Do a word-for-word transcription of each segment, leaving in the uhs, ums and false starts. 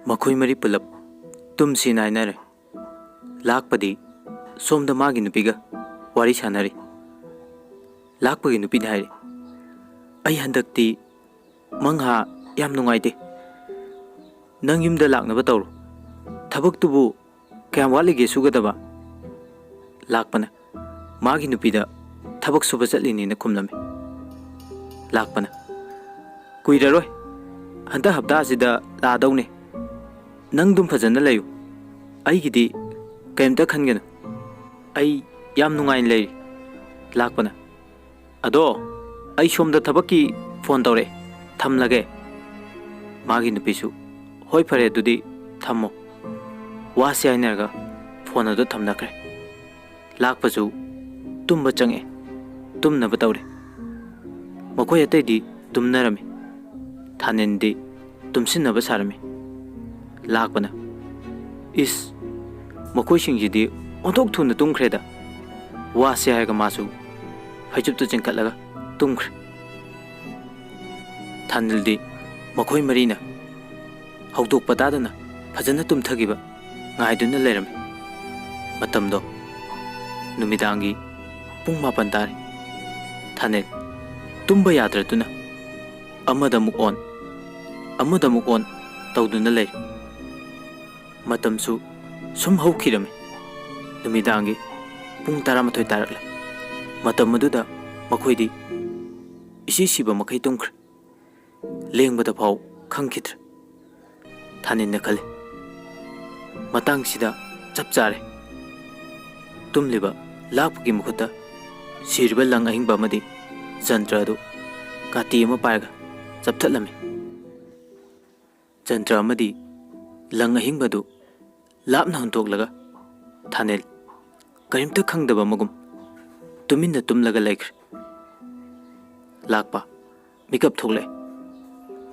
ꯃꯈꯣꯏ ꯃꯔꯤ ꯄꯨꯂꯞ ꯇꯨꯝꯁꯤ ꯅꯥꯏꯅꯔꯦ꯫ ꯂꯥꯛꯄꯗꯤ ꯁꯣꯝꯗ ꯃꯥꯒꯤ ꯅꯨꯄꯤꯒ ꯋꯥꯔꯤ ꯁꯥꯟꯅꯔꯤ꯫ ꯂꯥꯛꯄꯒꯤ ꯅꯨꯄꯤꯅ ꯍꯥꯏꯔꯤ, "ꯑꯩ ꯍꯟꯗꯛꯇꯤ ꯃꯪꯍꯥ ꯌꯥꯝ ꯅꯨꯡꯉꯥꯏꯇꯦ꯫ ꯅꯪ ꯌꯨꯝꯗ ꯂꯥꯛꯅꯕ ꯇꯧꯔꯣ꯫ ꯊꯕꯛꯇꯨꯕꯨ ꯀꯌꯥꯝ ꯋꯥꯠꯂꯤꯒꯦ ꯁꯨꯒꯗꯕ?" ꯂꯥꯛꯄꯅ ꯃꯥꯒꯤ ꯅꯨꯄꯤꯗ ꯊꯕꯛ ꯁꯨꯕ ꯆꯠꯂꯤꯅꯦꯅ ꯈꯨꯝꯂꯝꯃꯤ꯫ ꯂꯥꯛꯄꯅ, "ꯀꯨꯏꯔꯔꯣꯏ, ꯍꯟꯗꯛ ꯍꯞꯇꯥꯁꯤꯗ ꯂꯥꯛꯑꯗꯧꯅꯦ꯫ ꯅꯪ ꯑꯗꯨꯝ ꯐꯖꯅ ꯂꯩꯌꯨ꯫ ꯑꯩꯒꯤꯗꯤ ꯀꯔꯤꯝꯇ ꯈꯟꯒꯅꯨ꯫ ꯑꯩ ꯌꯥꯝ ꯅꯨꯡꯉꯥꯏꯅ ꯂꯩꯔꯤ꯫" ꯂꯥꯛꯄꯅ, "ꯑꯗꯣ ꯑꯩ ꯁꯣꯝꯗ ꯊꯕꯛꯀꯤ ꯐꯣꯟ ꯇꯧꯔꯛꯑꯦ, ꯊꯝꯂꯒꯦ꯫" ꯃꯥꯒꯤ ꯅꯨꯄꯤꯁꯨ, "ꯍꯣꯏ, ꯐꯔꯦ, ꯑꯗꯨꯗꯤ ꯊꯝꯃꯣ꯫" ꯋꯥꯁꯤ ꯍꯥꯏꯅꯔꯒ ꯐꯣꯟ ꯑꯗꯨ ꯊꯝꯅꯈ꯭ꯔꯦ꯫ ꯂꯥꯛꯄꯁꯨ ꯇꯨꯝꯕ ꯆꯪꯉꯛꯑꯦ, ꯇꯨꯝꯅꯕ ꯇꯧꯔꯦ꯫ ꯃꯈꯣꯏ ꯑꯇꯩꯗꯤ ꯇꯨꯝꯅꯔꯝꯃꯤ꯫ ꯊꯥꯅꯤꯜꯗꯤ ꯇꯨꯝꯁꯤꯟꯅꯕ ꯁꯥꯔꯝꯃꯤ꯫ ꯂꯥꯛꯄꯅ, "ꯏꯁ, ꯃꯈꯣꯏꯁꯤꯡꯁꯤꯗꯤ ꯑꯣꯟꯊꯣꯛ ꯊꯨꯅ ꯇꯨꯝꯈ꯭ꯔꯦꯗ꯫" ꯋꯥꯁꯦ ꯍꯥꯏꯔꯒ ꯃꯥꯁꯨ ꯐꯩꯖꯨꯞꯇꯨ ꯆꯤꯡꯈꯠꯂꯒ ꯇꯨꯝꯈ꯭ꯔꯦ꯫ ꯊꯥꯅꯤꯜꯗꯤ ꯃꯈꯣꯏ ꯃꯔꯤꯅ ꯍꯧꯗꯣꯛꯄ ꯇꯥꯗꯅ ꯐꯖꯅ ꯇꯨꯝꯊꯈꯤꯕ ꯉꯥꯏꯗꯨꯅ ꯂꯩꯔꯝꯃꯤ꯫ ꯃꯇꯝꯗꯣ ꯅꯨꯃꯤꯗꯥꯡꯒꯤ ꯄꯨꯡ ꯃꯥꯄꯟ ꯇꯥꯔꯦ꯫ ꯊꯥꯅꯤꯜ ꯇꯨꯝꯕ ꯌꯥꯗ꯭ꯔꯗꯨꯅ ꯑꯃꯗ ꯑꯃꯨꯛ ꯑꯣꯟ, ꯑꯃꯗ ꯑꯃꯨꯛ ꯑꯣꯟ ꯇꯧꯗꯨꯅ ꯂꯩꯔꯦ꯫ ꯃꯇꯝꯁꯨ ꯁꯨꯝ ꯍꯧꯈꯤꯔꯝꯃꯤ꯫ ꯅꯨꯃꯤꯗꯥꯡꯒꯤ ꯄꯨꯡ ꯇꯔꯥꯃꯥꯊꯣꯏ ꯇꯥꯔꯛꯂꯦ꯫ ꯃꯇꯝ ꯑꯗꯨꯗ ꯃꯈꯣꯏꯗꯤ ꯏꯁꯤ ꯁꯤꯕ ꯃꯈꯩ ꯇꯨꯝꯈ꯭ꯔꯦ꯫ ꯂꯦꯡꯕꯗ ꯐꯥꯎ ꯈꯪꯈꯤꯗ꯭ꯔꯦ꯫ ꯊꯥꯅꯤꯜꯅ ꯈꯜꯂꯤ, "ꯃꯇꯥꯡꯁꯤꯗ ꯆꯞ ꯆꯥꯔꯦ꯫ ꯇꯨꯝꯂꯤꯕ ꯂꯥꯛꯄꯒꯤ ꯃꯈꯨꯠꯇ ꯁꯤꯔꯤꯕ ꯂꯪ ꯑꯍꯤꯡꯕ ꯑꯃꯗꯤ ꯖꯟꯇ꯭ꯔ ꯑꯗꯨ ꯀꯥꯇꯤ ꯑꯃ ꯄꯥꯏꯔꯒ ꯆꯞꯊꯠꯂꯝꯃꯤ꯫" ꯖꯟꯇ꯭ꯔ ꯑꯃꯗꯤ ꯂꯪ ꯑꯍꯤꯡꯕꯗꯨ ꯂꯥꯞꯅ ꯍꯨꯟꯗꯣꯛꯂꯒ ꯊꯥꯅꯤꯜ ꯀꯔꯤꯝꯇ ꯈꯪꯗꯕ ꯑꯃꯒꯨꯝ ꯇꯨꯃꯤꯟꯅ ꯇꯨꯝꯂꯒ ꯂꯩꯈ꯭ꯔꯦ꯫ ꯂꯥꯛꯄ ꯃꯤꯀꯞ ꯊꯣꯛꯂꯛꯑꯦ꯫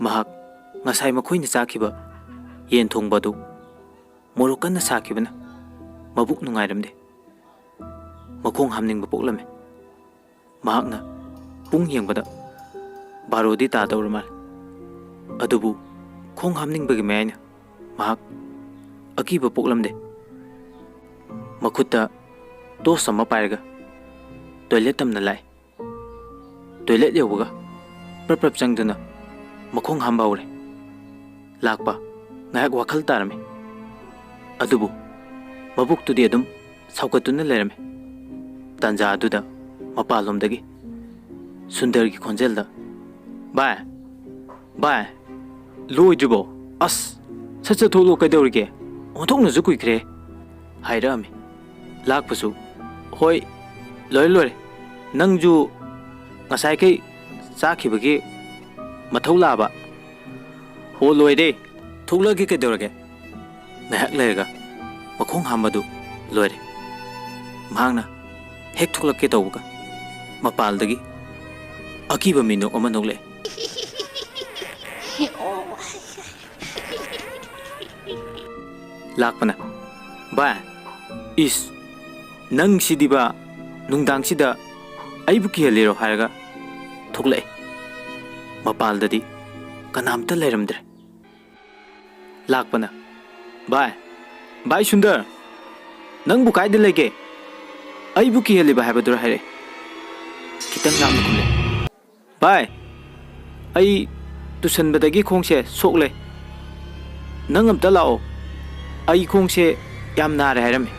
ꯃꯍꯥꯛ ꯉꯁꯥꯏ ꯃꯈꯣꯏꯅ ꯆꯥꯈꯤꯕ ꯌꯦꯟ ꯊꯣꯡꯕ ꯑꯗꯨ ꯃꯣꯔꯣꯛ ꯀꯟꯅ ꯁꯥꯈꯤꯕꯅ ꯃꯕꯨꯛ ꯅꯨꯡꯉꯥꯏꯔꯝꯗꯦ꯫ ꯃꯈꯣꯡ ꯍꯥꯝꯅꯤꯡꯕ ꯄꯣꯛꯂꯝꯃꯤ꯫ ꯃꯍꯥꯛꯅ ꯄꯨꯡ ꯌꯦꯡꯕꯗ ꯕꯥꯔꯣꯗꯤ ꯇꯥꯗꯧꯔ ꯃꯥꯜꯂꯦ꯫ ꯑꯗꯨꯕꯨ ꯈꯣꯡ ꯍꯥꯝꯅꯤꯡꯕꯒꯤ ꯃꯌꯥꯏꯅ ꯃꯍꯥꯛ ꯑꯀꯤꯕ ꯄꯣꯛꯂꯝꯗꯦ꯫ ꯃꯈꯨꯠꯇ ꯇꯣꯔꯆ ꯑꯃ ꯄꯥꯏꯔꯒ ꯇꯣꯏꯂꯦꯠ ꯇꯝꯅ ꯂꯥꯛꯏ꯫ ꯇꯣꯏꯂꯦꯠ ꯌꯧꯕꯒ ꯄ꯭ꯔꯞ ꯄ꯭ꯔꯞ ꯆꯪꯗꯨꯅ ꯃꯈꯣꯡ ꯍꯥꯝꯕ ꯍꯧꯔꯦ꯫ ꯂꯥꯛꯄ ꯉꯥꯏꯍꯥꯛ ꯋꯥꯈꯜ ꯇꯥꯔꯝꯃꯤ꯫ ꯑꯗꯨꯕꯨ ꯃꯕꯨꯛꯇꯨꯗꯤ ꯑꯗꯨꯝ ꯁꯥꯎꯒꯠꯇꯨꯅ ꯂꯩꯔꯝꯃꯤ꯫ ꯇꯥꯟꯖꯥ ꯑꯗꯨꯗ ꯃꯄꯥꯟꯂꯣꯝꯗꯒꯤ ꯁꯨꯟꯗꯔꯒꯤ ꯈꯣꯟꯖꯦꯜꯗ, "ꯚꯥꯏ, ꯚꯥꯏ, ꯂꯣꯏꯗ꯭ꯔꯤꯕꯣ? ꯑꯁ, ꯁꯠ ꯁꯠ ꯊꯣꯛꯂꯛꯑꯣ, ꯀꯩꯗꯧꯔꯤꯒꯦ? ꯑꯣꯟꯊꯣꯛꯅꯁꯨ ꯀꯨꯏꯈ꯭ꯔꯦ," ꯍꯥꯏꯔꯛꯑꯝꯃꯤ꯫ ꯂꯥꯛꯄꯁꯨ, "ꯍꯣꯏ, ꯂꯣꯏꯔꯦ, ꯂꯣꯏꯔꯦ꯫ ꯅꯪꯁꯨ ꯉꯁꯥꯏꯈꯩ ꯆꯥꯈꯤꯕꯒꯤ ꯃꯊꯧ ꯂꯥꯛꯑꯕ?" "ꯍꯣ, ꯂꯣꯏꯔꯦ꯫ ꯊꯣꯛꯂꯛꯑꯒꯦ, ꯀꯩꯗꯧꯔꯒꯦ?" ꯉꯥꯏꯍꯥꯛ ꯂꯩꯔꯒ ꯃꯈꯣꯡ ꯍꯥꯝꯕꯗꯨ ꯂꯣꯏꯔꯦ꯫ ꯃꯍꯥꯛꯅ ꯍꯦꯛ ꯊꯣꯛꯂꯛꯀꯦ ꯇꯧꯕꯒ ꯃꯄꯥꯜꯗꯒꯤ ꯑꯀꯤꯕ ꯃꯤꯅꯣꯛ ꯑꯃ ꯅꯣꯛꯂꯛꯑꯦ꯫ ꯂꯥꯛꯄꯅ, "ꯚꯥꯏ, ꯏꯁ, ꯅꯪ ꯁꯤꯗꯤꯕ, ꯅꯨꯡꯗꯥꯡꯁꯤꯗ ꯑꯩꯕꯨ ꯀꯤꯍꯜꯂꯤꯔꯣ?" ꯍꯥꯏꯔꯒ ꯊꯣꯛꯂꯛꯑꯦ꯫ ꯃꯄꯥꯜꯗꯗꯤ ꯀꯅꯥꯝꯇ ꯂꯩꯔꯝꯗ꯭ꯔꯦ꯫ ꯂꯥꯛꯄꯅ, "ꯚꯥꯏ, ꯚꯥꯏ ꯁꯨꯟꯗꯔ, ꯅꯪꯕꯨ ꯀꯥꯏꯗ ꯂꯩꯒꯦ? ꯑꯩꯕꯨ ꯀꯤꯍꯜꯂꯤꯕ ꯍꯥꯏꯕꯗꯨꯔ?" ꯍꯥꯏꯔꯛꯑꯦ꯫ ꯈꯤꯇꯪ ꯂꯥꯞꯅ ꯈꯨꯝꯂꯦ꯫ "ꯚꯥꯏ, ꯑꯩ ꯇꯨꯁꯟꯕꯗꯒꯤ ꯈꯣꯡꯁꯦ ꯁꯣꯛꯂꯦ꯫ ꯅꯪ ꯑꯝꯇ ꯂꯥꯛꯑꯣ꯫ ꯑꯩ ꯈꯣꯡꯁꯦ ꯌꯥꯝ ꯅꯥꯔꯦ," ꯍꯥꯏꯔꯝꯃꯤ꯫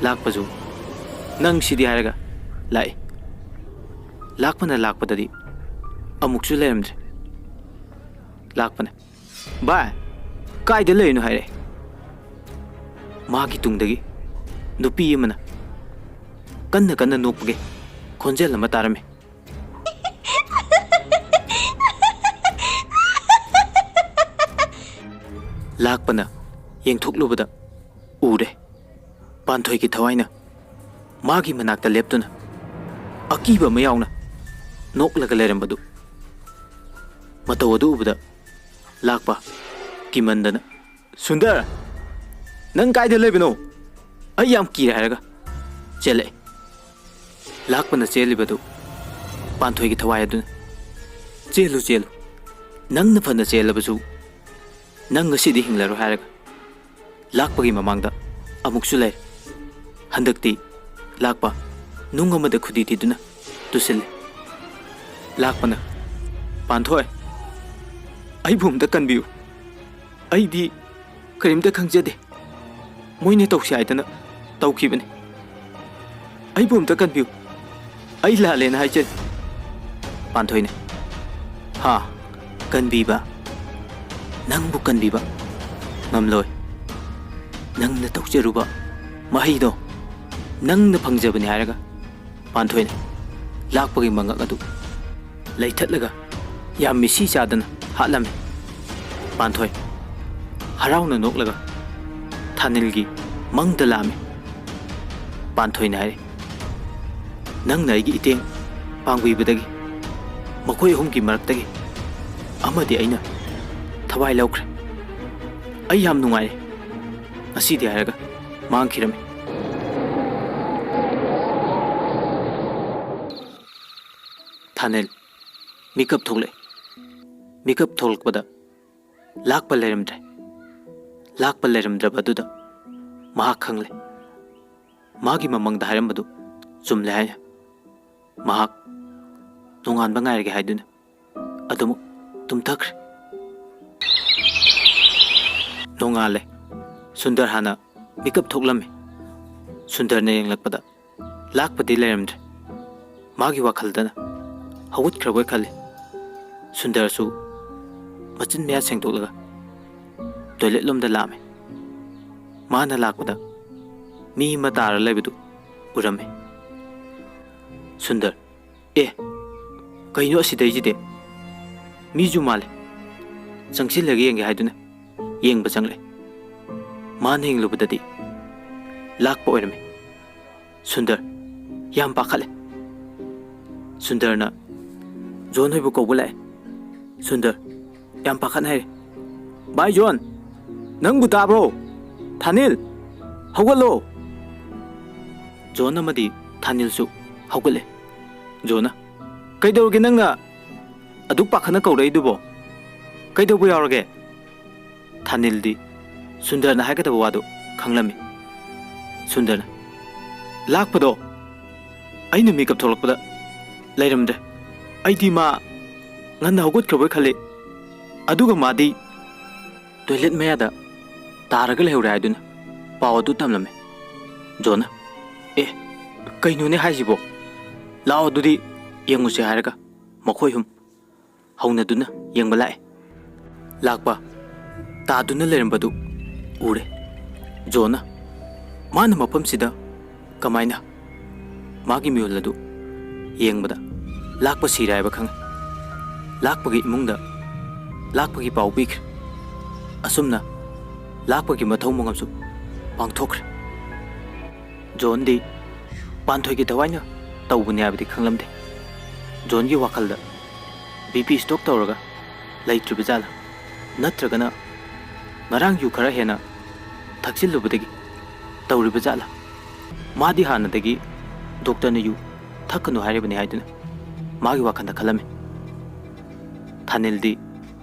ꯂꯥꯛꯄꯁꯨ, "ꯅꯪ ꯁꯤꯗꯤ" ꯍꯥꯏꯔꯒ ꯂꯥꯛꯏ꯫ ꯂꯥꯛꯄꯅ ꯂꯥꯛꯄꯗꯗꯤ ꯑꯃꯨꯛꯁꯨ ꯂꯩꯔꯝꯗ꯭ꯔꯦ꯫ ꯂꯥꯛꯄꯅ, "ꯚꯥꯏ, ꯀꯥꯏꯗ ꯂꯩꯔꯤꯅꯣ?" ꯍꯥꯏꯔꯛꯑꯦ꯫ ꯃꯥꯒꯤ ꯇꯨꯡꯗꯒꯤ ꯅꯨꯄꯤ ꯑꯃꯅ ꯀꯟꯅ ꯀꯟꯅ ꯅꯣꯛꯄꯒꯤ ꯈꯣꯟꯖꯦꯜ ꯑꯃ ꯇꯥꯔꯝꯃꯤ꯫ ꯂꯥꯛꯄꯅ ꯌꯦꯡꯊꯣꯛꯂꯨꯕꯗ ꯎꯔꯦ, ꯄꯥꯟꯊꯣꯏꯒꯤ ꯊꯋꯥꯏꯅ ꯃꯥꯒꯤ ꯃꯅꯥꯛꯇ ꯂꯦꯞꯇꯨꯅ ꯑꯀꯤꯕ ꯑꯃ ꯌꯥꯎꯅ ꯅꯣꯛꯂꯒ ꯂꯩꯔꯝꯕꯗꯨ꯫ ꯃꯇꯧ ꯑꯗꯨ ꯎꯕꯗ ꯂꯥꯛꯄ ꯀꯤꯃꯟꯗꯅ, "ꯁꯨꯟꯗꯔ, ꯅꯪ ꯀꯥꯏꯗ ꯂꯩꯕꯅꯣ? ꯑꯩ ꯌꯥꯝ ꯀꯤꯔꯦ," ꯍꯥꯏꯔꯒ ꯆꯦꯜꯂꯛꯑꯦ꯫ ꯂꯥꯛꯄꯅ ꯆꯦꯜꯂꯤꯕꯗꯨ ꯄꯥꯟꯊꯣꯏꯒꯤ ꯊꯋꯥꯏ ꯑꯗꯨꯅ, "ꯆꯦꯜꯂꯨ, ꯆꯦꯜꯂꯨ꯫ ꯅꯪꯅ ꯐꯅ ꯆꯦꯜꯂꯕꯁꯨ "ꯅꯪ ꯉꯁꯤꯗꯤ ꯍꯤꯡꯂꯔꯣꯏ" ꯍꯥꯏꯔꯒ ꯂꯥꯛꯄꯒꯤ ꯃꯃꯥꯡꯗ ꯑꯃꯨꯛꯁꯨ ꯂꯩꯔꯦ꯫ ꯍꯟꯗꯛꯇꯤ ꯂꯥꯛꯄ ꯅꯨꯡ ꯑꯃꯗ ꯈꯨꯗꯤ ꯊꯤꯗꯨꯅ ꯇꯨꯁꯤꯜꯂꯦ꯫ ꯂꯥꯛꯄꯅ, "ꯄꯥꯟꯊꯣꯏ, ꯑꯩꯕꯨ ꯑꯝꯇ ꯀꯟꯕꯤꯌꯨ꯫ ꯑꯩꯗꯤ ꯀꯔꯤꯝꯇ ꯈꯪꯖꯗꯦ꯫ ꯃꯣꯏꯅ ꯇꯧꯁꯤ ꯍꯥꯏꯗꯅ ꯇꯧꯈꯤꯕꯅꯤ꯫ ꯑꯩꯕꯨ ꯑꯝꯇ ꯀꯟꯕꯤꯌꯨ꯫ ꯑꯩ ꯂꯥꯜꯂꯦꯅ ꯍꯥꯏꯖꯔꯤ꯫" ꯄꯥꯟꯊꯣꯏꯅ, "ꯍꯥ? ꯀꯟꯕꯤꯕ? ꯅꯪꯕꯨ ꯀꯟꯕꯤꯕ ꯉꯝꯂꯣꯏ꯫ ꯅꯪꯅ ꯇꯧꯖꯔꯨꯕ ꯃꯍꯩꯗꯣ ꯅꯪꯅ ꯐꯪꯖꯕꯅꯤ" ꯍꯥꯏꯔꯒ ꯄꯥꯟꯊꯣꯏꯅ ꯂꯥꯛꯄꯒꯤ ꯃꯉꯛ ꯑꯗꯨ ꯂꯩꯊꯠꯂꯒ ꯌꯥꯝ ꯃꯤꯁꯤ ꯆꯥꯗꯅ ꯍꯥꯠꯂꯝꯃꯤ꯫ ꯄꯥꯟꯊꯣꯏ ꯍꯔꯥꯎꯅ ꯅꯣꯛꯂꯒ ꯊꯥꯅꯤꯜꯒꯤ ꯃꯪꯗ ꯂꯥꯛꯑꯝꯃꯤ꯫ ꯄꯥꯟꯊꯣꯏꯅ ꯍꯥꯏꯔꯤ, "ꯅꯪꯅ ꯑꯩꯒꯤ ꯏꯇꯦꯡ ꯄꯥꯡꯕꯤꯕꯗꯒꯤ ꯃꯈꯣꯏ ꯑꯍꯨꯝꯒꯤ ꯃꯔꯛꯇꯒꯤ ꯑꯃꯗꯤ ꯑꯩꯅ ꯊꯋꯥꯏ ꯂꯧꯈ꯭ꯔꯦ꯫ ꯑꯩ ꯌꯥꯝ ꯅꯨꯡꯉꯥꯏꯔꯦ꯫ ꯉꯁꯤꯗꯤ" ꯍꯥꯏꯔꯒ ꯃꯥꯡꯈꯤꯔꯝꯃꯤ꯫ ꯊꯥꯅꯤꯜ ꯃꯤꯀꯞ ꯊꯣꯛꯂꯛꯑꯦ꯫ ꯃꯤꯀꯞ ꯊꯣꯛꯂꯛꯄꯗ ꯂꯥꯛꯄ ꯂꯩꯔꯝꯗ꯭ꯔꯦ꯫ ꯂꯥꯛꯄ ꯂꯩꯔꯝꯗ꯭ꯔꯕ ꯑꯗꯨꯗ ꯃꯍꯥꯛ ꯈꯪꯂꯦ꯫ ꯃꯥꯒꯤ ꯃꯃꯪꯗ ꯍꯥꯏꯔꯝꯕꯗꯨ ꯆꯨꯝꯂꯦ ꯍꯥꯏꯅ ꯃꯍꯥꯛ ꯅꯣꯡꯉꯥꯟꯕ ꯉꯥꯏꯔꯒꯦ ꯍꯥꯏꯗꯨꯅ ꯑꯗꯨꯃꯛ ꯇꯨꯝꯊꯈ꯭ꯔꯦ꯫ ꯅꯣꯡꯉꯥꯜꯂꯦ꯫ ꯁꯨꯟꯗꯔ ꯍꯥꯟꯅ ꯃꯤꯀꯞ ꯊꯣꯛꯂꯝꯃꯤ꯫ ꯁꯨꯟꯗꯔꯅ ꯌꯦꯡꯂꯛꯄꯗ ꯂꯥꯛꯄꯗꯤ ꯂꯩꯔꯝꯗ꯭ꯔꯦ꯫ ꯃꯥꯒꯤ ꯋꯥꯈꯜꯗꯅ ꯍꯧꯒꯠꯈ꯭ꯔꯕꯣꯏ ꯈꯜꯂꯤ꯫ ꯁꯨꯟꯗꯔꯁꯨ ꯃꯆꯤꯟ ꯃꯌꯥ ꯁꯦꯡꯗꯣꯛꯂꯒ ꯇꯣꯏꯂꯦꯠ ꯂꯣꯝꯗ ꯂꯥꯛꯑꯝꯃꯤ꯫ ꯃꯥꯅ ꯂꯥꯛꯄꯗ ꯃꯤ ꯑꯃ ꯇꯥꯔ ꯂꯩꯕꯗꯨ ꯎꯔꯝꯃꯤ꯫ ꯁꯨꯟꯗꯔ, "ꯑꯦ, ꯀꯩꯅꯣ ꯑꯁꯤꯗꯩꯁꯤꯗꯤ? ꯃꯤꯁꯨ ꯃꯥꯜꯂꯦ꯫" ꯆꯪꯁꯤꯜꯂꯒ ꯌꯦꯡꯒꯦ ꯍꯥꯏꯗꯨꯅ ꯌꯦꯡꯕ ꯆꯪꯂꯛꯑꯦ꯫ ꯃꯥꯅ ꯌꯦꯡꯂꯨꯕꯗꯗꯤ ꯂꯥꯛꯄ ꯑꯣꯏꯔꯝꯃꯤ꯫ ꯁꯨꯟꯗꯔ ꯌꯥꯝ ꯄꯥꯈꯠꯂꯦ꯫ ꯁꯨꯟꯗꯔꯅ ꯖꯣꯟ ꯍꯣꯏꯕꯨ ꯀꯧꯕ ꯂꯥꯛꯑꯦ꯫ ꯁꯨꯟꯗꯔ ꯌꯥꯝ ꯄꯥꯈꯠꯅ ꯍꯥꯏꯔꯦ, "ꯚꯥꯏ ꯖꯣꯟ, ꯅꯪꯕꯨ ꯇꯥꯕ꯭ꯔꯣ? ꯊꯥꯅꯤꯜ, ꯍꯧꯒꯠꯂꯣ!" ꯖꯣꯟ ꯑꯃꯗꯤ ꯊꯥꯅꯤꯜꯁꯨ ꯍꯧꯒꯠꯂꯦ꯫ ꯖꯣꯟꯅ, "ꯀꯩꯗꯧꯔꯒꯦ ꯅꯪꯅ ꯑꯗꯨꯛ ꯄꯥꯈꯠꯅ ꯀꯧꯔꯛꯏꯗꯨꯕꯣ? ꯀꯩꯗꯧꯕ ꯌꯥꯎꯔꯒꯦ?" ꯊꯥꯅꯤꯜꯗꯤ ꯁꯨꯟꯗꯔꯅ ꯍꯥꯏꯒꯗꯕ ꯋꯥꯗꯨ ꯈꯪꯂꯝꯃꯤ꯫ ꯁꯨꯟꯗꯔꯅ, "ꯂꯥꯛꯄꯗꯣ ꯑꯩꯅ ꯃꯤꯀꯞ ꯊꯣꯛꯂꯛꯄꯗ ꯂꯩꯔꯝꯗ꯭ꯔꯦ꯫ ꯑꯩꯗꯤ ꯃꯥ ꯉꯟꯅ ꯍꯧꯒꯠꯈ꯭ꯔꯕꯣꯏ ꯈꯜꯂꯤ꯫ ꯑꯗꯨꯒ ꯃꯥꯗꯤ ꯇꯣꯏꯂꯦꯠ ꯃꯌꯥꯗ ꯇꯥꯔꯒ ꯂꯩꯍꯧꯔꯦ" ꯍꯥꯏꯗꯨꯅ ꯄꯥꯎ ꯑꯗꯨ ꯇꯝꯂꯝꯃꯤ꯫ ꯖꯣꯟꯅ, "ꯑꯦ, ꯀꯩꯅꯣꯅꯦ ꯍꯥꯏꯁꯤꯕꯣ? ꯂꯥꯛꯑꯣ, ꯑꯗꯨꯗꯤ ꯌꯦꯡꯉꯨꯁꯦ" ꯍꯥꯏꯔꯒ ꯃꯈꯣꯏ ꯑꯍꯨꯝ ꯍꯧꯅꯗꯨꯅ ꯌꯦꯡꯕ ꯂꯥꯛꯑꯦ꯫ ꯂꯥꯛꯄ ꯇꯥꯗꯨꯅ ꯂꯩꯔꯝꯕꯗꯨ ꯎꯔꯦ꯫ ꯖꯣꯟꯅ, "ꯃꯥꯅ ꯃꯐꯝꯁꯤꯗ ꯀꯃꯥꯏꯅ?" ꯃꯥꯒꯤ ꯃꯤꯍꯨꯜ ꯑꯗꯨ ꯌꯦꯡꯕꯗ ꯂꯥꯛꯄ ꯁꯤꯔꯦ ꯍꯥꯏꯕ ꯈꯪꯉꯤ꯫ ꯂꯥꯛꯄꯒꯤ ꯏꯃꯨꯡꯗ ꯂꯥꯛꯄꯒꯤ ꯄꯥꯎ ꯄꯤꯈ꯭ꯔꯦ꯫ ꯑꯁꯨꯝꯅ ꯂꯥꯛꯄꯒꯤ ꯃꯊꯧ ꯃꯉꯝꯁꯨ ꯄꯥꯡꯊꯣꯛꯈ꯭ꯔꯦ꯫ ꯖꯣꯟꯗꯤ ꯄꯥꯟꯊꯣꯏꯒꯤ ꯊꯋꯥꯏꯅ ꯇꯧꯕꯅꯤ ꯍꯥꯏꯕꯗꯤ ꯈꯪꯂꯝꯗꯦ꯫ ꯖꯣꯟꯒꯤ ꯋꯥꯈꯜꯗ ꯕꯤ ꯄꯤ ꯁ꯭ꯇꯣꯛ ꯇꯧꯔꯒ ꯂꯩꯇ꯭ꯔꯤꯕ ꯖꯥꯠꯂꯥ? ꯅꯠꯇ꯭ꯔꯒꯅ ꯉꯔꯥꯡ ꯌꯨ ꯈꯔ ꯍꯦꯟꯅ ꯊꯛꯆꯤꯜꯂꯨꯕꯗꯒꯤ ꯇꯧꯔꯤꯕ ꯖꯥꯠꯂꯥ? ꯃꯥꯗꯤ ꯍꯥꯟꯅꯗꯒꯤ ꯗꯣꯛꯇꯔꯅ ꯌꯨ ꯊꯛꯀꯅꯨ ꯍꯥꯏꯔꯤꯕꯅꯤ ꯍꯥꯏꯗꯨꯅ ꯃꯥꯒꯤ ꯋꯥꯈꯜꯗ ꯈꯜꯂꯝꯃꯤ꯫ ꯊꯥꯅꯤꯜꯗꯤ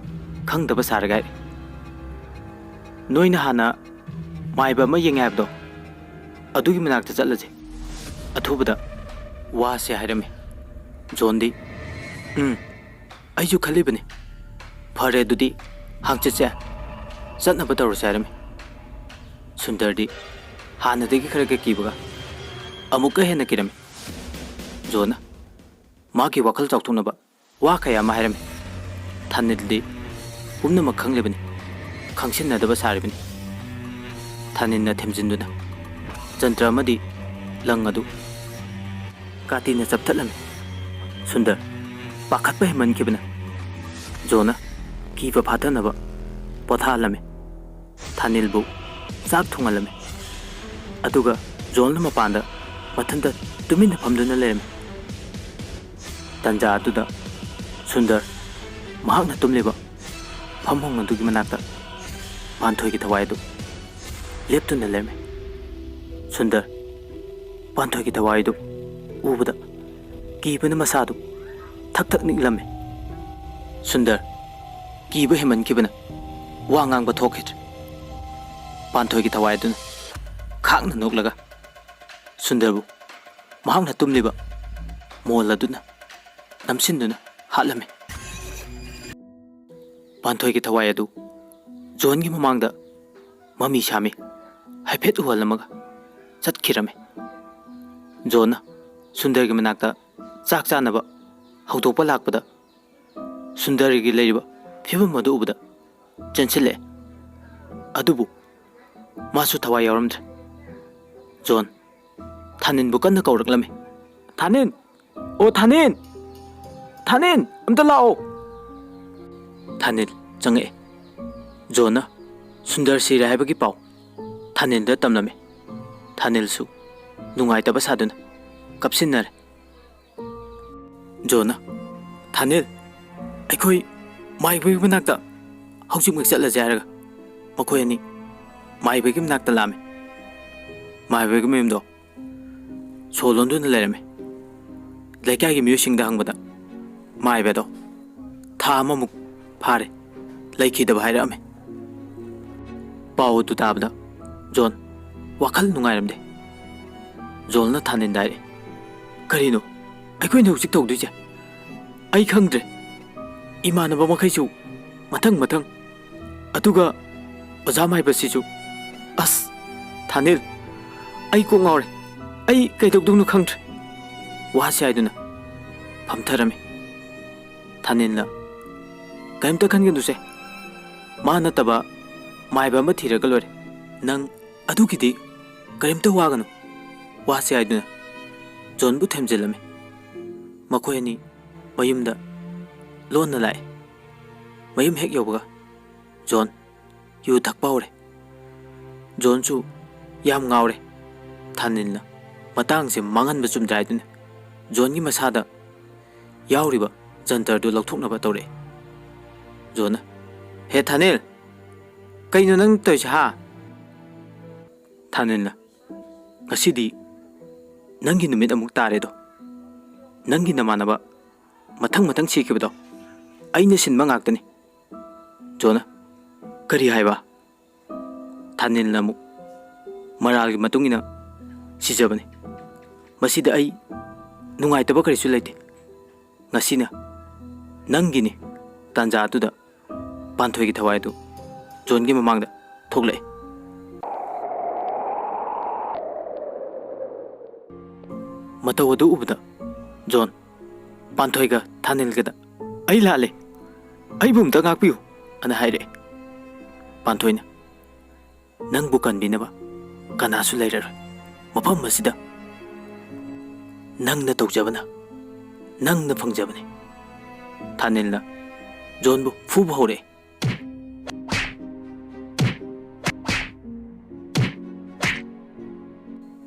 ꯈꯪꯗꯕ ꯁꯥꯔꯒ ꯍꯥꯏꯔꯛꯏ, "ꯅꯣꯏꯅ ꯍꯥꯟꯅ ꯃꯥꯏꯕ ꯑꯃ ꯌꯦꯡꯉꯦ ꯍꯥꯏꯕꯗꯣ, ꯑꯗꯨꯒꯤ ꯃꯅꯥꯛꯇ ꯆꯠꯂꯁꯦ꯫ ꯑꯊꯨꯕꯗ ꯋꯥꯁꯦ" ꯍꯥꯏꯔꯝꯃꯤ꯫ ꯖꯣꯟꯗꯤ, "ꯎꯝ, ꯑꯩꯁꯨ ꯈꯜꯂꯤꯕꯅꯤ꯫ ꯐꯔꯦ, ꯑꯗꯨꯗꯤ ꯍꯥꯡꯆꯤꯠꯁꯦ ꯆꯠꯅꯕ ꯇꯧꯔꯁꯦ" ꯍꯥꯏꯔꯝꯃꯤ꯫ ꯁꯨꯟꯗꯔꯗꯤ ꯍꯥꯟꯅꯗꯒꯤ ꯈꯔꯒ ꯀꯤꯕꯒ ꯑꯃꯨꯛꯀ ꯍꯦꯟꯅ ꯀꯤꯔꯝꯃꯤ꯫ ꯖꯣꯟꯅ ꯃꯥꯒꯤ ꯋꯥꯈꯜ ꯆꯥꯎꯊꯣꯛꯅꯕ ꯋꯥ ꯀꯌꯥ ꯑꯃ ꯍꯥꯏꯔꯝꯃꯤ꯫ ꯊꯥꯅꯤꯜꯗꯤ ꯄꯨꯝꯅꯃꯛ ꯈꯪꯂꯤꯕꯅꯤ, ꯈꯪꯁꯤꯟꯅꯗꯕ ꯁꯥꯔꯤꯕꯅꯤ꯫ ꯊꯥꯅꯤꯜꯅ ꯊꯦꯝꯖꯤꯟꯗꯨꯅ ꯖꯟꯇ꯭ꯔ ꯑꯃꯗꯤ ꯂꯪ ꯑꯗꯨ ꯀꯥꯇꯤꯅ ꯆꯞꯊꯠꯂꯝꯃꯤ꯫ ꯁꯨꯟꯗꯔ ꯄꯥꯈꯠꯄ ꯍꯦꯟꯃꯟꯈꯤꯕꯅ ꯖꯣꯟꯅ ꯀꯤꯕ ꯐꯥꯊꯅꯕ ꯄꯣꯊꯥꯍꯜꯂꯝꯃꯤ꯫ ꯊꯥꯅꯤꯜꯕꯨ ꯆꯥꯛ ꯊꯣꯡꯍꯜꯂꯝꯃꯤ꯫ ꯑꯗꯨꯒ ꯖꯣꯟꯅ ꯃꯄꯥꯟꯗ ꯃꯊꯟꯇ ꯇꯨꯃꯤꯟꯅ ꯐꯝꯗꯨꯅ ꯂꯩꯔꯝꯃꯤ꯫ ꯇꯟꯖꯥ ꯑꯗꯨꯗ ꯁꯨꯟꯗꯔ ꯃꯍꯥꯛꯅ ꯇꯨꯝꯂꯤꯕ ꯐꯃꯨꯡ ꯑꯗꯨꯒꯤ ꯃꯅꯥꯛꯇ ꯄꯥꯟꯊꯣꯏꯒꯤ ꯊꯋꯥꯏ ꯑꯗꯨ ꯂꯦꯞꯇꯨꯅ ꯂꯩꯔꯝꯃꯤ꯫ ꯁꯨꯟꯗꯔ ꯄꯥꯟꯊꯣꯏꯒꯤ ꯊꯋꯥꯏ ꯑꯗꯨ ꯎꯕꯗ ꯀꯤꯕꯅ ꯃꯁꯥꯗꯨ ꯊꯛ ꯊꯛ ꯅꯤꯛꯂꯝꯃꯤ꯫ ꯁꯨꯟꯗꯔ ꯀꯤꯕ ꯍꯦꯟꯃꯟꯈꯤꯕꯅ ꯋꯥ ꯉꯥꯡꯕ ꯊꯣꯛꯈꯤꯗ꯭ꯔꯦ꯫ ꯄꯥꯟꯊꯣꯏꯒꯤ ꯊꯋꯥꯏ ꯑꯗꯨꯅ ꯈꯥꯡꯅ ꯅꯣꯛꯂꯒ ꯁꯨꯟꯗꯔꯕꯨ ꯃꯍꯥꯛꯅ ꯇꯨꯝꯂꯤꯕ ꯃꯣꯜ ꯑꯗꯨꯅ ꯅꯝꯁꯤꯟꯗꯨꯅ ꯍꯥꯠꯂꯝꯃꯤ꯫ ꯄꯥꯟꯊꯣꯏꯒꯤ ꯊꯋꯥꯏ ꯑꯗꯨ ꯖꯣꯟꯒꯤ ꯃꯃꯥꯡꯗ ꯃꯃꯤ ꯁꯥꯃꯤ ꯍꯥꯏꯐꯦꯠ ꯎꯍꯜꯂꯝꯃꯒ ꯆꯠꯈꯤꯔꯝꯃꯤ꯫ ꯖꯣꯟꯅ ꯁꯨꯟꯗꯔꯒꯤ ꯃꯅꯥꯛꯇ ꯆꯥꯛ ꯆꯥꯅꯕ ꯍꯧꯗꯣꯛꯄ ꯂꯥꯛꯄꯗ, ꯁꯨꯟꯗꯔꯒꯤ ꯂꯩꯔꯤꯕ ꯐꯤꯕꯝ ꯑꯗꯨ ꯎꯕꯗ ꯆꯦꯟꯁꯤꯜꯂꯛꯑꯦ꯫ ꯑꯗꯨꯕꯨ ꯃꯥꯁꯨ ꯊꯋꯥꯏ ꯌꯥꯎꯔꯝꯗ꯭ꯔꯦ꯫ ꯖꯣꯟ ꯊꯥꯅꯤꯟꯕꯨ ꯀꯟꯅ ꯀꯧꯔꯛꯂꯝꯃꯤ꯫ "ꯊꯥꯅꯤꯟ! ꯑꯣ ꯊꯥꯅꯤꯟ! ꯊꯥꯅꯤꯟ, ꯑꯝꯇ ꯂꯥꯛꯑꯣ!" ꯊꯥꯅꯤꯜ ꯆꯪꯉꯛꯑꯦ꯫ ꯖꯣꯟꯅ ꯁꯨꯟꯗꯔ ꯁꯤꯔꯦ ꯍꯥꯏꯕꯒꯤ ꯄꯥꯎ ꯊꯥꯅꯤꯜꯗ ꯇꯝꯂꯝꯃꯤ꯫ ꯊꯥꯅꯤꯜꯁꯨ ꯅꯨꯡꯉꯥꯏꯇꯕ ꯁꯥꯗꯨꯅ ꯀꯞꯁꯤꯟꯅꯔꯦ꯫ ꯖꯣꯟꯅ, "ꯊꯥꯅꯤꯜ, ꯑꯩꯈꯣꯏ ꯃꯥꯏꯕꯒꯤ ꯃꯅꯥꯛꯇ ꯍꯧꯖꯤꯛꯃꯛ ꯆꯠꯂꯁꯦ" ꯍꯥꯏꯔꯒ ꯃꯈꯣꯏ ꯑꯅꯤ ꯃꯥꯏꯕꯒꯤ ꯃꯅꯥꯛꯇ ꯂꯥꯛꯑꯝꯃꯤ꯫ ꯃꯥꯏꯕꯒꯤ ꯃꯌꯨꯝꯗꯣ ꯁꯣ ꯂꯣꯟꯗꯨꯅ ꯂꯩꯔꯝꯃꯤ꯫ ꯂꯩꯀꯥꯏꯒꯤ ꯃꯤꯑꯣꯏꯁꯤꯡꯗ ꯍꯪꯕꯗ ꯃꯥꯏꯕꯗꯣ ꯊꯥ ꯑꯃꯃꯨꯛ ꯐꯥꯔꯦ ꯂꯩꯈꯤꯗꯕ ꯍꯥꯏꯔꯛꯑꯝꯃꯤ꯫ ꯄꯥꯎ ꯑꯗꯨ ꯇꯥꯕꯗ ꯖꯣꯟ ꯋꯥꯈꯜ ꯅꯨꯡꯉꯥꯏꯔꯝꯗꯦ꯫ ꯖꯣꯟꯅ ꯊꯥꯅꯤꯟꯗ ꯍꯥꯏꯔꯛꯑꯦ, "ꯀꯔꯤꯅꯣ ꯑꯩꯈꯣꯏꯅ ꯍꯧꯖꯤꯛ ꯇꯧꯗꯣꯏꯁꯦ? ꯑꯩ ꯈꯪꯗ꯭ꯔꯦ꯫ ꯏꯃꯥꯟꯅꯕ ꯃꯈꯩꯁꯨ ꯃꯊꯪ ꯃꯊꯪ, ꯑꯗꯨꯒ ꯑꯣꯖꯥ ꯃꯥꯏꯕꯁꯤꯁꯨ꯫ ꯑꯁ, ꯊꯥꯅꯤꯜ, ꯑꯩ ꯀꯣꯛ ꯉꯥꯎꯔꯦ꯫ ꯑꯩ ꯀꯩꯗꯧꯗꯧꯅꯣ ꯈꯪꯗ꯭ꯔꯦ" ꯋꯥꯁꯦ ꯍꯥꯏꯗꯨꯅ ꯐꯝꯊꯔꯝꯃꯤ꯫ ꯊꯥꯅꯤꯜꯅ, "ꯀꯔꯤꯝꯇ ꯈꯟꯒꯅꯨꯁꯦ, ꯃꯥ ꯅꯠꯇꯕ ꯃꯥꯏꯕ ꯑꯃ ꯊꯤꯔꯒ ꯂꯣꯏꯔꯦ꯫ ꯅꯪ ꯑꯗꯨꯒꯤꯗꯤ ꯀꯔꯤꯝꯇ ꯋꯥꯒꯅꯨ" ꯋꯥꯁꯦ ꯍꯥꯏꯗꯨꯅ ꯖꯣꯟꯕꯨ ꯊꯦꯝꯖꯤꯜꯂꯝꯃꯤ꯫ ꯃꯈꯣꯏ ꯑꯅꯤ ꯃꯌꯨꯝꯗ ꯂꯣꯟꯅ ꯂꯥꯛꯑꯦ꯫ ꯃꯌꯨꯝ ꯍꯦꯛ ꯌꯧꯕꯒ ꯖꯣꯟ ꯌꯨ ꯊꯛꯄ ꯍꯧꯔꯦ꯫ ꯖꯣꯟꯁꯨ ꯌꯥꯝ ꯉꯥꯎꯔꯦ꯫ ꯊꯥꯅꯤꯜꯅ ꯃꯇꯥꯡꯁꯦ ꯃꯥꯡꯍꯟꯕ ꯆꯨꯝꯗ꯭ꯔꯦ ꯍꯥꯏꯗꯨꯅ ꯖꯣꯟꯒꯤ ꯃꯁꯥꯗ ꯌꯥꯎꯔꯤꯕ ꯖꯟꯇꯔꯗꯨ ꯂꯧꯊꯣꯛꯅꯕ ꯇꯧꯔꯛꯑꯦ꯫ ꯖꯣꯟꯅ, "ꯍꯦ ꯊꯥꯅꯤꯜ, ꯀꯩꯅꯣ ꯅꯪ ꯇꯧꯔꯤꯁꯦ, ꯍꯥ?" ꯊꯥꯅꯤꯜꯅ, "ꯉꯁꯤꯗꯤ ꯅꯪꯒꯤ ꯅꯨꯃꯤꯠ ꯑꯃꯨꯛ ꯇꯥꯔꯦꯗꯣ꯫ ꯅꯪꯒꯤ ꯅꯃꯥꯟꯅꯕ ꯃꯊꯪ ꯃꯊꯪ ꯁꯤꯈꯤꯕꯗꯣ ꯑꯩꯅ ꯁꯤꯟꯕ ꯉꯥꯛꯇꯅꯤ"꯫ ꯖꯣꯟꯅ, ꯀꯔꯤ ꯍꯥꯏꯕ? ꯊꯥꯅꯤꯜꯅ ꯑꯃꯨꯛ, "ꯃꯔꯥꯜꯒꯤ ꯃꯇꯨꯡ ꯏꯟꯅ ꯁꯤꯖꯕꯅꯤ꯫ ꯃꯁꯤꯗ ꯑꯩ ꯅꯨꯡꯉꯥꯏꯇꯕ ꯀꯔꯤꯁꯨ ꯂꯩꯇꯦ꯫ ꯉꯁꯤꯅ ꯅꯪꯒꯤꯅꯤ ꯇꯥꯟꯖꯥꯗꯨꯗ" ꯄꯥꯟꯊꯣꯏꯒꯤ ꯊꯋꯥꯏ ꯑꯗꯨ ꯖꯣꯟꯒꯤ ꯃꯃꯥꯡꯗ ꯊꯣꯛꯂꯛꯏ꯫ ꯃꯇꯧ ꯑꯗꯨ ꯎꯕꯗ ꯖꯣꯟ ꯄꯥꯟꯊꯣꯏꯒ ꯊꯥꯅꯤꯜꯒꯗ, "ꯑꯩ ꯂꯥꯜꯂꯦ, ꯑꯩꯕꯨ ꯑꯝꯇ ꯉꯥꯛꯄꯤꯌꯨ" ꯑꯅ ꯍꯥꯏꯔꯛꯑꯦ꯫ ꯄꯥꯟꯊꯣꯏꯅ, "ꯅꯪꯕꯨ ꯀꯟꯕꯤꯅꯕ ꯀꯅꯥꯁꯨ ꯂꯩꯔꯔꯣꯏ꯫ ꯃꯐꯝ ꯑꯁꯤꯗ ꯅꯪꯅ ꯇꯧꯖꯕꯅ ꯅꯪꯅ ꯐꯪꯖꯕꯅꯤ"꯫ ꯊꯥꯅꯤꯜꯅ ꯖꯣꯟꯕꯨ ꯐꯨꯕ ꯍꯧꯔꯛꯑꯦ꯫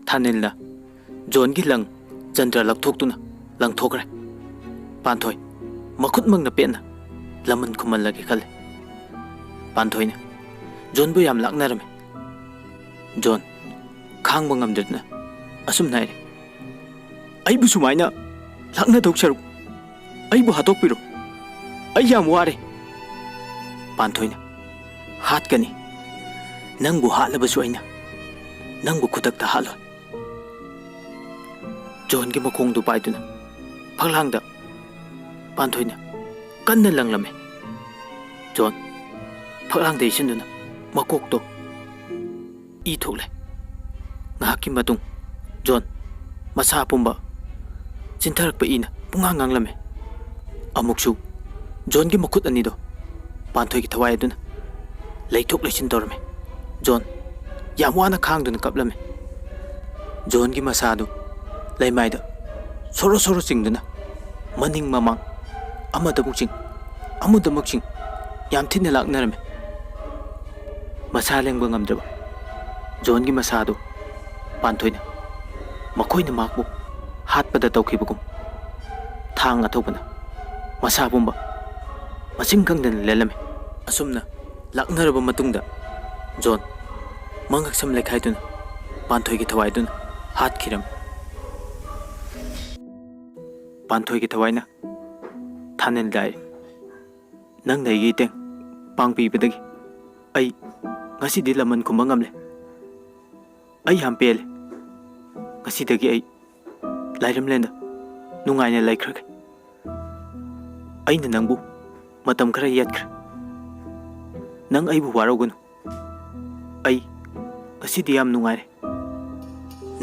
ꯊꯥꯅꯤꯜꯅ ꯖꯣꯟꯒꯤ ꯂꯪ ꯆꯟꯗ꯭ꯔ ꯂꯧꯊꯣꯛꯇꯨꯅ ꯂꯪꯊꯣꯛꯈ꯭ꯔꯦ꯫ ꯄꯥꯟꯊꯣꯏ ꯃꯈꯨꯠꯃꯛꯅ ꯄꯦꯠꯅ ꯂꯃꯟ ꯈꯨꯝꯍꯜꯂꯒꯦ ꯈꯜꯂꯦ꯫ ꯄꯥꯟꯊꯣꯏꯅ ꯖꯣꯟꯕꯨ ꯌꯥꯝ ꯂꯥꯛꯅꯔꯝꯃꯤ꯫ ꯖꯣꯟ ꯈꯥꯡꯕ ꯉꯝꯗꯗꯨꯅ ꯑꯁꯨꯝꯅ ꯍꯥꯏꯔꯦ, "ꯑꯩꯕꯨ ꯁꯨꯃꯥꯏꯅ ꯂꯥꯛꯅꯗꯧ ꯁꯔꯨꯛ ꯑꯩꯕꯨ ꯍꯥꯠꯇꯣꯛꯄꯤꯔꯣ꯫ ꯑꯩ ꯌꯥꯝ ꯋꯥꯔꯦ"꯫ ꯄꯥꯟꯊꯣꯏꯅ, "ꯍꯥꯠꯀꯅꯤ꯫ ꯅꯪꯕꯨ ꯍꯥꯠꯂꯕꯁꯨ ꯑꯩꯅ ꯅꯪꯕꯨ ꯈꯨꯗꯛꯇ ꯍꯥꯠꯂꯣꯏ"꯫ ꯖꯣꯟꯒꯤ ꯃꯈꯣꯡꯗꯨ ꯄꯥꯏꯗꯨꯅ ꯐꯛꯂꯥꯡꯗ ꯄꯥꯟꯊꯣꯏꯅ ꯀꯟꯅ ꯂꯪꯂꯝꯃꯤ꯫ ꯖꯣꯟ ꯐꯛꯂꯥꯡꯗ ꯏꯁꯤꯟꯗꯨꯅ ꯃꯀꯣꯛꯇꯣ ꯏ ꯊꯣꯛꯂꯦ꯫ ꯉꯥꯏꯍꯥꯛꯀꯤ ꯃꯇꯨꯡ ꯖꯣꯟ ꯃꯁꯥ ꯄꯨꯝꯕ ꯆꯤꯟꯊꯔꯛꯄ ꯏꯅ ꯄꯨꯡꯉꯥꯡ ꯉꯥꯡꯂꯝꯃꯤ꯫ ꯑꯃꯨꯛꯁꯨ ꯖꯣꯟꯒꯤ ꯃꯈꯨꯠ ꯑꯅꯤꯗꯣ ꯄꯥꯟꯊꯣꯏꯒꯤ ꯊꯋꯥꯏ ꯑꯗꯨꯅ ꯂꯩꯊꯣꯛ ꯂꯩꯁꯤꯟ ꯇꯧꯔꯝꯃꯤ꯫ ꯖꯣꯟ ꯌꯥꯝ ꯋꯥꯅ ꯈꯥꯡꯗꯨꯅ ꯀꯞꯂꯝꯃꯤ꯫ ꯖꯣꯟꯒꯤ ꯃꯁꯥꯗꯨ ꯂꯩꯃꯥꯏꯗ ꯁꯣꯔꯣ ꯁꯣꯔꯣ ꯆꯤꯡꯗꯨꯅ ꯃꯅꯤꯡ ꯃꯃꯥꯡ ꯑꯃꯗ ꯑꯃꯨꯛ ꯆꯤꯡ, ꯑꯃꯗ ꯑꯃꯨꯛ ꯆꯤꯡ ꯌꯥꯝ ꯊꯤꯅ ꯂꯥꯛꯅꯔꯝꯃꯤ꯫ ꯃꯁꯥ ꯂꯦꯡꯕ ꯉꯝꯗ꯭ꯔꯕ ꯖꯣꯟꯒꯤ ꯃꯁꯥꯗꯨ ꯄꯥꯟꯊꯣꯏꯅ ꯃꯈꯣꯏꯅ ꯃꯍꯥꯛꯄꯨ ꯍꯥꯠꯄꯗ ꯇꯧꯈꯤꯕꯒꯨꯝ ꯊꯥꯡ ꯑꯊꯧꯕꯅ ꯃꯁꯥ ꯄꯨꯝꯕ ꯃꯁꯤꯡ ꯈꯪꯗꯅ ꯂꯦꯜꯂꯝꯃꯤ꯫ ꯑꯁꯨꯝꯅ ꯂꯥꯛꯅꯔꯕ ꯃꯇꯨꯡꯗ ꯖꯣꯟ ꯃꯉꯛꯁꯝ ꯂꯩꯈꯥꯏꯗꯨꯅ ꯄꯥꯟꯊꯣꯏꯒꯤ ꯊꯋꯥꯏꯗꯨꯅ ꯍꯥꯠꯈꯤꯔꯝꯃꯤ꯫ ꯄꯥꯟꯊꯣꯏꯒꯤ ꯊꯋꯥꯏꯅ ꯊꯥꯅꯤꯜꯗ ꯍꯥꯏꯔꯤ, "ꯅꯪꯅ ꯑꯩꯒꯤ ꯃꯇꯦꯡ ꯄꯥꯡꯕꯤꯕꯗꯒꯤ ꯑꯩ ꯉꯁꯤꯗꯤ ꯂꯃꯟ ꯈꯨꯝꯕ ꯉꯝꯂꯦ꯫ ꯑꯩ ꯌꯥꯝ ꯄꯦꯜꯂꯦ꯫ ꯉꯁꯤꯗꯒꯤ ꯑꯩ ꯂꯥꯏꯔꯝꯂꯦꯟꯗ ꯅꯨꯡꯉꯥꯏꯅ ꯂꯩꯈ꯭ꯔꯒꯦ꯫ ꯑꯩꯅ ꯅꯪꯕꯨ ꯃꯇꯝ ꯈꯔ ꯌꯦꯠꯈ꯭ꯔꯦ꯫ ꯅꯪ ꯑꯩꯕꯨ ꯋꯥꯔꯧꯒꯅꯨ꯫ ꯑꯩ ꯉꯁꯤꯗꯤ ꯌꯥꯝ ꯅꯨꯡꯉꯥꯏꯔꯦ꯫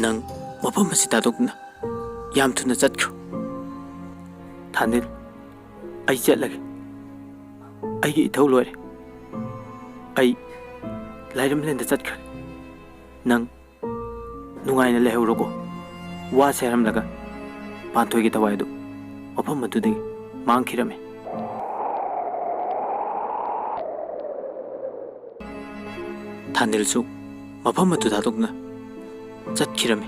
ꯅꯪ ꯃꯐꯝ ꯑꯁꯤ ꯊꯥꯗꯣꯛꯇꯨꯅ ꯌꯥꯝ ꯊꯨꯅ ꯆꯠꯈ꯭ꯔꯣ꯫ ꯊꯥꯅꯤꯜ, ꯑꯩ ꯆꯠꯂꯒꯦ꯫ ꯑꯩꯒꯤ ꯏꯊꯧ ꯂꯣꯏꯔꯦ꯫ ꯑꯩ ꯂꯥꯏꯔꯝꯂꯦꯟꯗ ꯆꯠꯈ꯭ꯔꯒꯦ꯫ ꯅꯪ ꯅꯨꯡꯉꯥꯏꯅ ꯂꯩꯍꯧꯔꯣꯀꯣ꯫ ꯋꯥꯁꯦ ꯍꯥꯏꯔꯝꯂꯒ ꯄꯥꯟꯊꯣꯏꯒꯤ ꯊꯋꯥꯏ ꯑꯗꯨ ꯃꯐꯝ ꯑꯗꯨꯗꯒꯤ ꯃꯥꯡꯈꯤꯔꯝꯃꯤ꯫ ꯊꯥꯅꯤꯜꯁꯨ ꯃꯐꯝ ꯑꯗꯨ ꯊꯥꯗꯣꯛꯅ ꯆꯠꯈꯤꯔꯝꯃꯤ꯫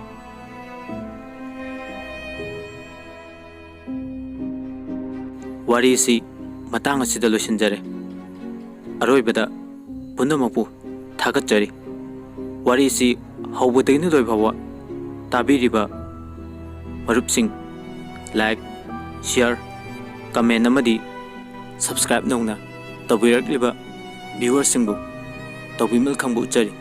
ꯋꯥꯔꯤꯁꯤ ꯃꯇꯥꯡ ꯑꯁꯤꯗ ꯂꯣꯏꯁꯤꯟꯖꯔꯦ꯫ ꯑꯔꯣꯏꯕꯗ ꯄꯨꯝꯅꯃꯛꯄꯨ ꯊꯥꯒꯠꯆꯔꯤ꯫ ꯋꯥꯔꯤꯁꯤ ꯍꯧꯕꯗꯒꯤꯅ ꯂꯣꯏ ꯐꯥꯎꯕ ꯇꯥꯕꯤꯔꯤꯕ ꯃꯔꯨꯞꯁꯤꯡ, like, share, comment ꯑꯃꯗꯤ subscribe ꯅꯧꯅ ꯇꯧꯕꯤꯔꯛꯂꯤꯕ viewerꯁꯤꯡꯕꯨ ꯇꯧꯕꯤꯃꯜ ꯈꯪꯕ ꯎꯠꯆꯔꯤ꯫